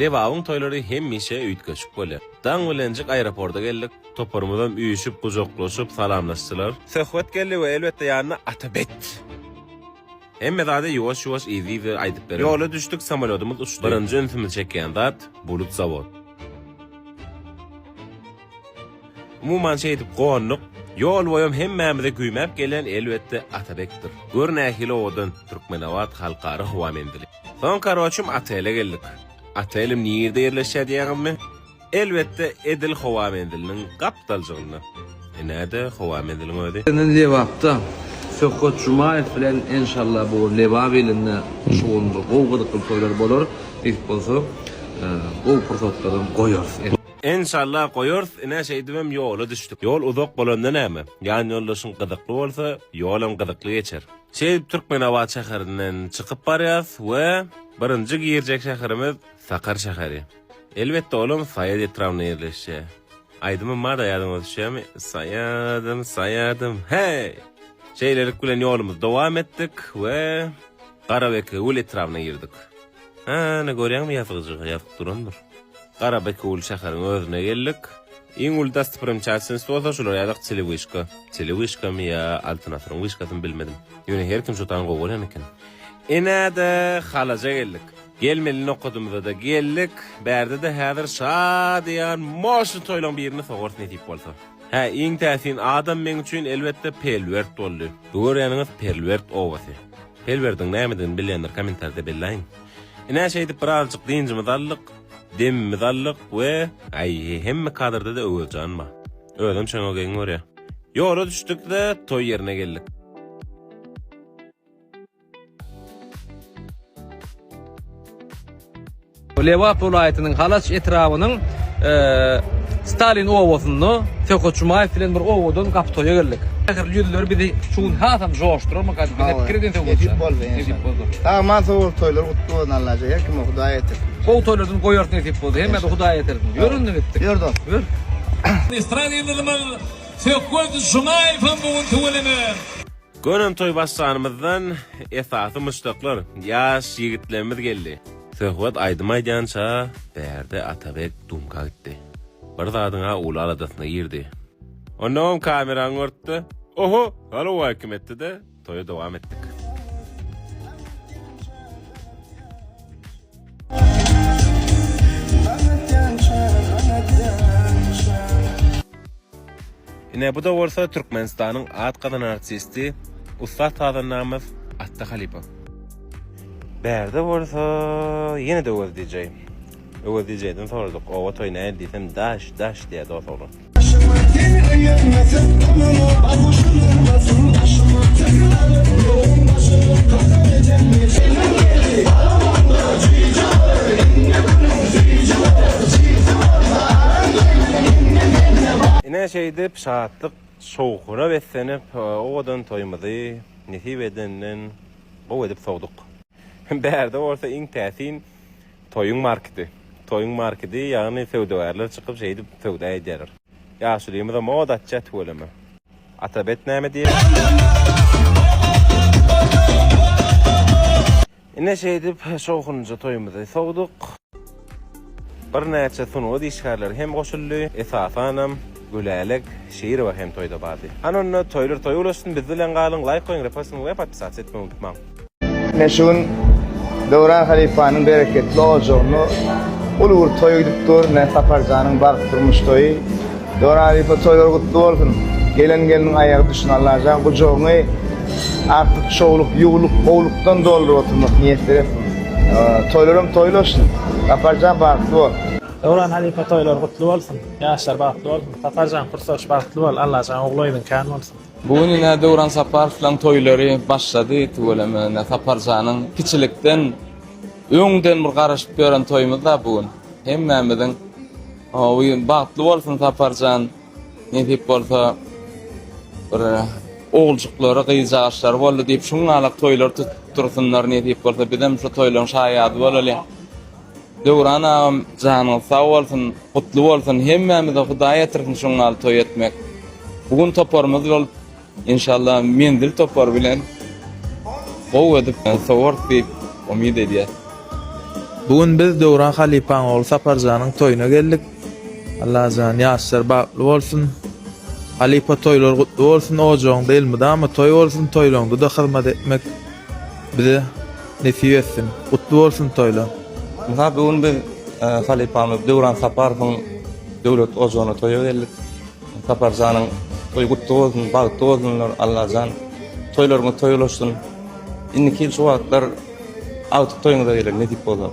Lebabyň toýlary hemişe üýtgeşik bolýar. Daň bilenjik aeroporta geldik. Toparymyzam üýşüp, gujaklaşyp, salamlaşdylar. Söhbet geldi we elbetde ýanynda Atabet. Hemme zady ýuwaş-ýuwaş yzly-yzly aýdyp bererin. Ýola düşdük, samolýodymyz uçdy. Birinji ünsümizi çekýän zat, Bulut zawod. Umuman şeýdip gonduk. Ýol boýam hemmämizi güýmäp gelýän elbetde Atabekdir. Gör nähili owadan Türkmenabat halkara howa menzili. Soň karoçim otele geldik. Otelim nirde ýerleşýär diýýäňizmi? Elbetde edil howa menziliniň gapdaljygynda. Ine-de howa menziliň özi. Indi Lebapda Söhbet Jumaýew bilen enşalla bu Lebap ilinde şu gün bir gowy gyzykly toýlar bolar. Nesip bolsa gowy pursatlaram goýarys. Enşalla goýarys ine şeýdibem ýola düşdük. Ýol uzak bolanda näme? Ýan ýoldaşyň gyzykly bolsa ýolam gyzykly geçer. Şeýdip Türkmenabat şäherinden çykyp barýas we birinji girjek şäherimiz Sakar şäheri. Elbetde olam Saýat etrabynda ýerleşýär. Aýdymam bar-da ýadyňyza düşýärmi? Saýadym, Saýadym, heý! Şeýlelik bilen ýolumyzy dowam etdik we Garabekewül etrabyna girdik. Hä-ne görýäňmi ýazgyjygy ýazyp durandyr. Garabekewül şäheriň özüne geldik. Iň uly dostoprimçatelnost bolsa şular ýaly telewyşka. Telewyşkamy ýa Altyn asyryň wyşkasymy bilmedim. Ýöne her kim şo taýyn gowy görýän eken. Ine-de Halaja geldik. Gelmeli nokadymyza-da geldik. Bärde-de häzir şadyýan moşny toýlaň birini sogarys nesip bolsa. Hä, iň täsin adam meň üçin elbetde Pelwert boldy. Bu görýäniňiz Pelwert obasy. Pelwerdiň nämedigini bilýänler kommentarida belläýiň. Ine şeýdip birazjyk dynjymyzy aldyk, demimizi aldyk we Äý, hemme kadrda-da Öwezjan bar. Özem şoňa geň görýär. Ýola düşdük-de toý ýerine geldik. Lebap welaýatynyň Halaç etrabynyň Stalin obasynda Söhbet Jumaýew bilen bir owadan gapy toýa geldik. Mähirli ýüzleri bizi şu gün hasam joşdurarmyka diýip biz pikir edýän Söhbet. Nesip bolsa Nesip bolsa. Sag-aman sag bolup toýlar gutly bolsun Allajan her kime Hudaý ýetirsin. Gowy toýlardan goýarys nesip bolsa. Hemmä-de Hudaý ýetirsin. Ýör indi gitdik. Ýör dost. Ýör. Estrada ýyldyzymyz Söhbet Jumaýewem bu gün tüweleme. Gören toý başlanymyzdan esasy muşdaklar, ýaş ýigitlerimiz geldi. Söhbet aýdym aýdýança bärde Atabek dumka gitdi. Bir zadyň-a uly aladasyna girdi. Onnoňam kamerany görüpdi. Oho, salowaleýkim etdi-de, toýa dowam etdik. Ine bu-da bolsa Türkmenistanyň at gazanan artisti, ussat sazandamyz Atda halypa. Bärde bolsa ýene-de Öwez DJ. Öwez DJ-den soradyk, oba toýy nähili diýsem, daş, daş diýýär dos oglan. Ine şeýdip şatlyk şowhuna beslenip owadan toýumyzy nesip edenden gowy edip sowduk. Bärde bolsa iň täsin Toýuň marketi. Toýuň marketi, ýagny söwdagärler çykyp şeýdip söwda edýärler. Ýaşulymyzam ot atýar tüweleme. Atabet näme diýýär? Ine şeýdip şowhunlyja toýumyzy sowduk. Birnäçe sungat işgärleri hem goşuldy. Esasanam Gülälek Şirowa hem toýda bardy. Hany onda toýlar toýa ulaşsyn biz bilen galyň laýk goýuň repost ediň we podpisatsa etmegi unutmaň. Ine şu gün Döwran halypanyň bereketli ojagynda uly bir toý gidip dur. Ine Saparjanyň bagt durmuş toýy. Döwran halypa toýlar gutly bolsun. Gelen gelniň aýagy düşsün Allajan gujagyňy artyk şowluk, ýuwluk, gowlukdan dolduryp oturmak miýesser etsin. Toýlaram toýlaşsyn. Saparjan bagtly bol. Döwran halypa toýlar gutly bolsun. Ýaşlar bagtly bolsun. Saparjan kursaş bagtly bol. Allajan ogul-gyzyň kän bolsun. Bu gün ine Döwran Saparowlaň toýlary başlady tüweleme ine Saparjanyň kiçilikden öňden bir garaşyp ýören toýumyzda bu gün hemmämiziň bu bagtly bolsun Saparjan nesip bolsa bir oguljyklary gyzjagaçlary boldy diýip şuňňalak toýlar tutdursynlar nesip bolsa bizem şu toýlaryň şaýady bolaly. Döwran agam janyňyz sag bolsun gutly bolsun hemmämize hudaý ýetirsin şuňňaly toý etmek bu gün toparymyz bolup inşallah menzil topary bilen gowy edip sowarys diýip umyt edýäs. Bu gün biz Döwran halypaň ogly Saparjanyň toýuna geldik. Allajan ýaşlar bagtly bolsun. Halypa toýlar gutly bolsun ojagyňda elmydama toý bolsun toýlaňda-da hyzmat etmek bize nesip etsin. Gutly bolsun toýlar. Ynha bu gün biz halypamyz Döwran Saparowyň döwlet ojagyna toýa geldik. Saparjanyň toýy gutly bolsun, bagtly bolsunlar Allajan toýlaryňyz toý ulaşsyn. Indiki ýyl şu wagtlar agtyk toýuňyza geler nesip bolsa.